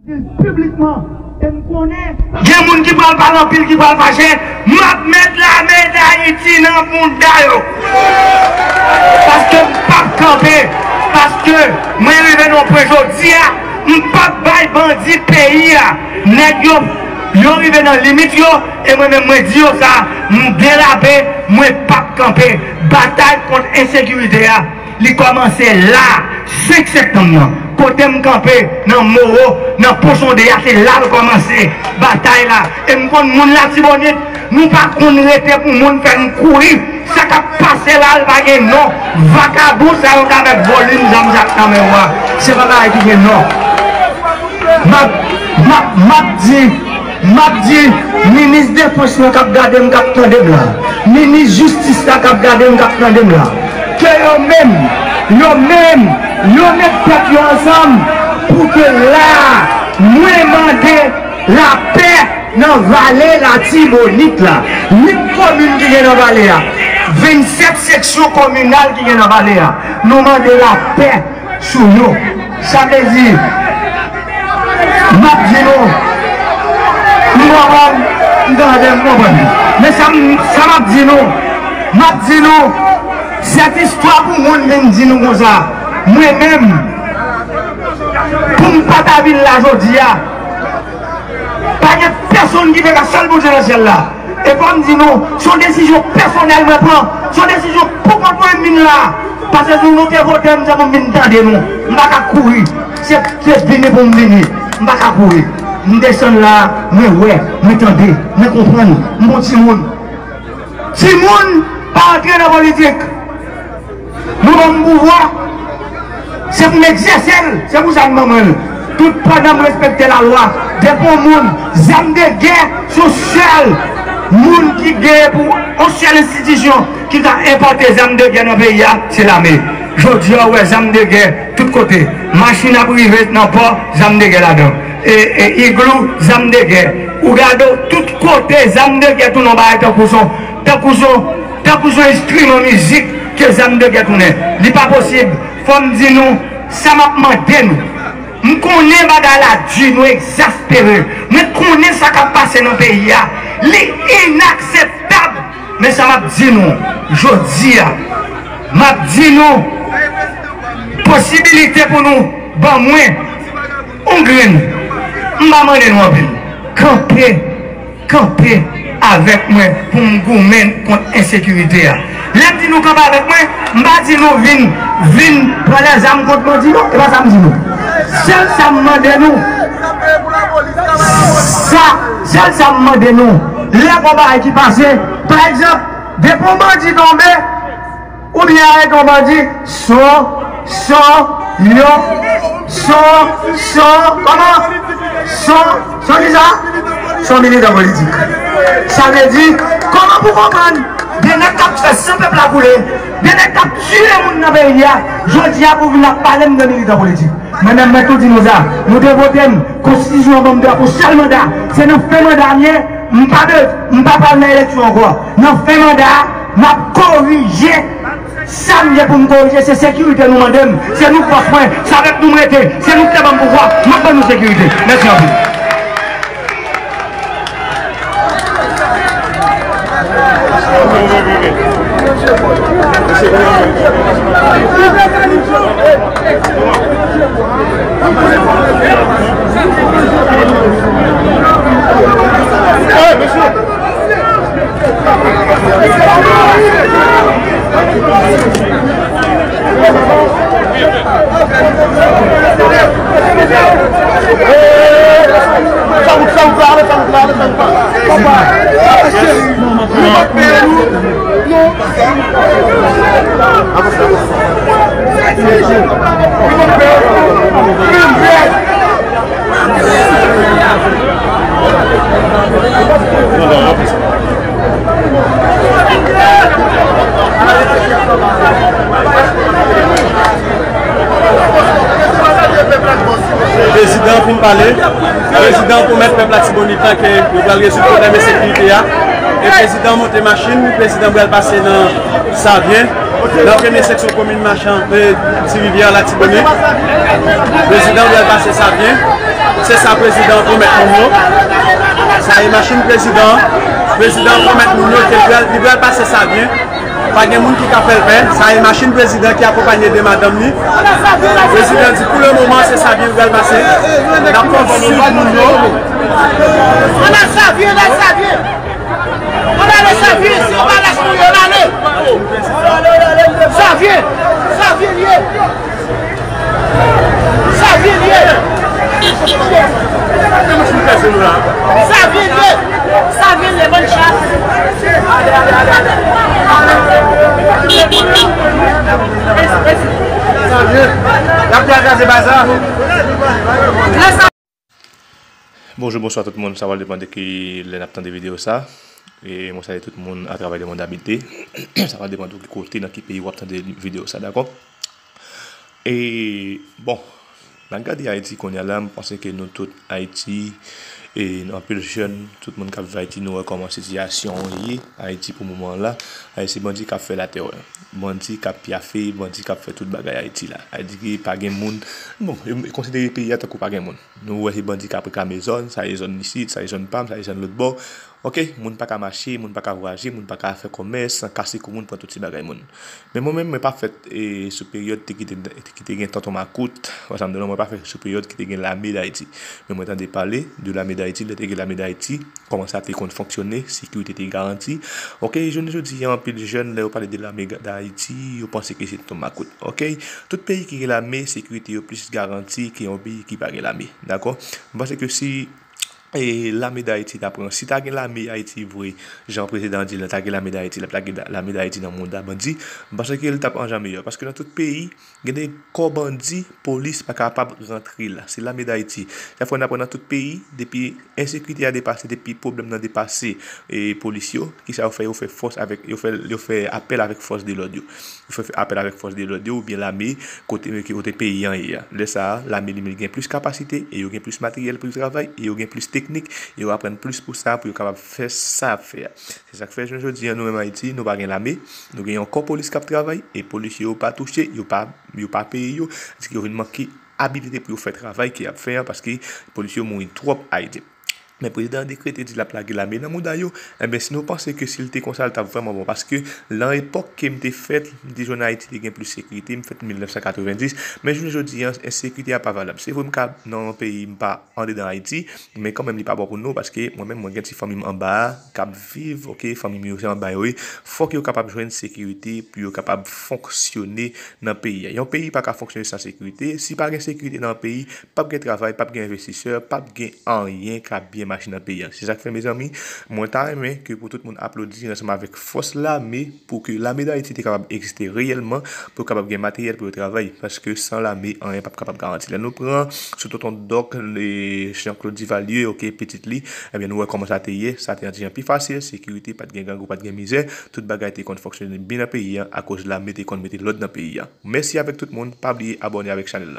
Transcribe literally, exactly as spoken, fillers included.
Piblikman, e m konnen gen moun ki pral pale anpil, ki pral fache, m ap met lame Dayiti nan bounda yo. Paske m p ap kanpe, paske mwen rive nan yon pwen jodi a, m p ap bay bandi peyi a. Nèg yo, yo rive nan limit yo, e mwen menm mwen di yo sa, m derape, mwen p ap kanpe. Batay kont ensekirite a, li kòmanse la, senk septanm nan, kote m kanpe, nan Moro, nan Pochonde a, se la l kòmanse, batay la. E m konn moun Latibonit, nou pa konn rete pou moun fè n kouri. Sa k ap pase la, l pa gen non. Vakabon sa yo k avèk volim zam sa k nan men yo a, se pa bagay ki gen non. M ap, m ap, m ap di, m ap di, minis defans lan k ap gade m, k ap tande m la, minis jistis la k ap gade m, k ap tande m la, ke yo menm, yo menm, yo met tèt yo ansanm pou ke la, mwen mande lapè nan vale Latibonit la. Uit komin ki gen nan vale a, vennsèt seksyon kominal ki gen nan vale a, nou mande lapè sou yo. Sa vle di, m ap di nou, m konprann, m tande, m konprann. Men sa m, sa m ap di nou, m ap di nou, sèt istwa pou moun vin di nou konsa. Mwen menm, pou m pa ta vin la jodi a, pa gen pèsonn ki te ka, sèl Bondye nan syèl la. E fò m di nou, se yon desizyon pèsonèl mwen pran. Se yon desizyon pou kont mwen m vin la. Paske si nou te vote m, se pou m vin tande nou. M pa ka kouri. Se, se vini pou m vini. M pa ka kouri. M desann la, mwen wè, mwen tande, mwen konprann. M bon timoun. Timoun pa antre nan politik. Nou ban m pouvwa, se pou m egzèse l, se pou sa m ban mwen l. Tout pandan m respekte lalwa, depi yon moun, zam de gè, se yon sèl moun ki gen pou yon sèl enstitisyon ki ka enpòte zam de gè nan peyi a, se lame. Jodi a, ou wè zam de gè tout kote. Machin ap rive nan pò, zam de gè ladan. E, e iglou, zam de gè. Ou gade w, tout kote, zam de gè tounen yon bagay tankou son, tankou son, tankou son enstriman mizik ke zam de gè tounen. Li pa posib. Fò m di nou, sa m ap mande nou. M konnen bagay la di, nou egzaspere. Mwen konnen sa k ap pase nan peyi a. Li inakseptab. Men sa m ap di nou, jodi a, m ap di nou, posibilite pou nou ban mwen yon grenn, m pa mande nou anpil. Kanpe, kanpe avèk mwen pou m goumen kont ensekirite a. Lè m di nou kanpe avèk mwen, m pa di nou vin, vin pran lèzam kont bandi non, e pa sa m di nou. Sèl sa m mande nou, sa, sèl sa m mande nou, lè gon bagay ki pase, pa egzanp, depi yon bandi tonbe, oubyen arete yon bandi, son, son, yo, son, son, kòman? Son, son kisa? Son militan politik. Sa vle di, kòman pou konprann, de nèg k ap fè san pèp la koule, de nèg k ap tiye moun nan peyi a, jodi a pou vin ap pale m de militan politik. Mwen menm, mwen tou di nou sa. Nou te vote m, konstitisyon an ban m dwa pou sèl manda. Se nan fen manda m ye, m pa be, m pa pral nan eleksyon ankò. Nan fen manda a, m ap korije sa m gen pou m korije. Se sekirite nou mande m. Se nou fòs mwen. Se avèk nou m rete. Se nou ki te ban m pouvwa. M ap ban nou sekirite. Mèsi anpil. Prezidan fin pale. Prezidan pwomèt pèp Latibonit lan ke yo pral rezoud pwoblèm ensekirite a. E prezidan monte machin, prezidan pral pase nan Savyen, nan premye seksyon komin Machan, e, Ti Rivyè, Latibonit. Prezidan pral pase Savyen. Se sa prezidan an pwomèt moun yo. Sa e machin prezidan an. Prezidan an pwomèt moun yo ke li pral, li pral pase Savyen. Pa gen moun ki ka fè l pè. Sa e machin prezidan ki akonpanye de madanm li. Prezidan di pou le moman se Savyen li pral pase. N ap konn swiv moun yo. Ann al Savyen, ann al Savyen. Ann ale Savyen, se yon bagay pou yo ale. Savyen, Savyen li ye. Savyen li ye. Savyen li ye. Savyen li ye, bann chat. Savyen. Y ap kraze baza. Bonjou, bonswa tout moun. Sa va depann de ki lè n ap tande videyo sa. E mwen salye tout moun atravè lemonn abite. Sa va depann de ki kote, nan ki peyi w ap tande videyo sa, dakò? E, bon, n ap gade Ayiti kounye a la, m panse ke nou tout Ayiti, e anpil jèn, tout moun k ap viv Ayiti, nou wè kòman sitiyasyon an ye Ayiti pou moman an la. E se bandi k ap fè latèrè. Bandi k ap pyafe, bandi k ap fè tout bagay Ayiti la. Sa vle di ke pa gen moun, bon, yo konsidere peyi a tankou pa gen moun. Nou wè se bandi k ap rekame zòn, sa e zòn isit, sa e zòn pa m, sa e zòn lòt bò. Oke, moun pa ka mache, moun pa ka vwayaje, moun pa ka fè kòmès, kase kou moun, pran tout ti bagay moun. Men mwen menm, mwen pa fèt e, sou peryòd te ki te, ki te gen tonton makout, wè sa m di w la, mwen pa fèt sou peryòd ki te gen lame Dayiti. Men mwen tande pale de lame Dayiti, lè te gen lame Dayiti, kòman sa te konn fonksyone, sekirite te garanti. Oke, jounen jodi a, anpil jèn, lè yo pale de lame Dayiti, yo panse ke se tonton makout. Oke, tout peyi ki gen lame, sekirite yo plis garanti ke yon peyi ki pa gen lame. Dakò? Mwen panse ke si e lame Dayiti ta pran. Si ta gen lame Ayiti vre, jan prezidan an di l la, ta gen lame Dayiti, l ap lage lame Dayiti nan mouda bandi, m panse ke l t ap jan meyè. Paske nan tout peyi, gen de kò bandi, polis pa kapab rantre la. Se lame Dayiti. Sa fè n aprann nan tout peyi, depi ensekirite a depase, depi pwoblèm nan depase e polis yo, kisa yo fè? Yo fè fòs avèk, yo fè, yo fè apèl avèk fòs de lòd yo. Yo fè apèl avèk fòs de lòd yo oubyen lame kote, kote peyi an ye a. Lè sa a, lame li menm li gen plis kapasite e yo gen plis materyèl pou yo travay e yo gen plis teknik e yo aprann plis pou sa pou yo kapab fè sa y ap fè a. Se sa k fè jounen jodi a nou menm Ayiti, nou pa gen lame, nou gen yon kò polis k ap travay e polisye yo pa touche, yo pa, yo pa peye yo, se ki yo vin manke abilite pou yo fè travay ke y ap fè a paske polisye yo mouri twòp Ayiti. Men prezidan an dekrete di l ap lage lame nan mouda yo. Enben, si nou panse ke si l te konsa, l t ap vrèman bon. Paske nan epòk ke m te fèt, m te jwenn Ayiti te gen plis sekirite, m fèt mil nèf san katrevenndis. Men jounen jodi a, ensekirite a pa valab. Se vre m ka nan yon peyi, m pa andedan Ayiti, men kanmenm li pa bon pou nou, paske mwen menm, mwen gen ti fanmi m anba a, k ap viv, oke, fanmi m yo se anba yo ye. Fòk yo kapab jwenn sekirite pou yo kapab fonksyone nan peyi a. Yon peyi pa ka fonksyone san sekirite. Si pa gen sekirite nan yon peyi, p ap gen travay, p ap gen envestisè, p ap gen anyen k ap byen mache nan peyi a. Se sa k fè, mezanmi, mwen ta renmen ke pou tout moun aplodi ansanm avèk fòs lame, pou ke lame Dayiti te kapab egziste reyèlman, pou yo kapab gen materyèl pou yo travay. Paske san lame, anyen p ap kapab garanti. Lè nou pran sou tonton Dòk, Jean Claude Duvalier, oke, pitit li, ebyen, nou wè kòman sa te ye. Sa te yon ti jan pi fasil, sekirite, pa t gen grangou, pa t gen mizè. Tout bagay te konn fonksyone byen nan peyi a, akoz lame te konn mete lòd nan peyi a. Mèsi avèk tout moun. Pa bliye abòne avèk chanèl la.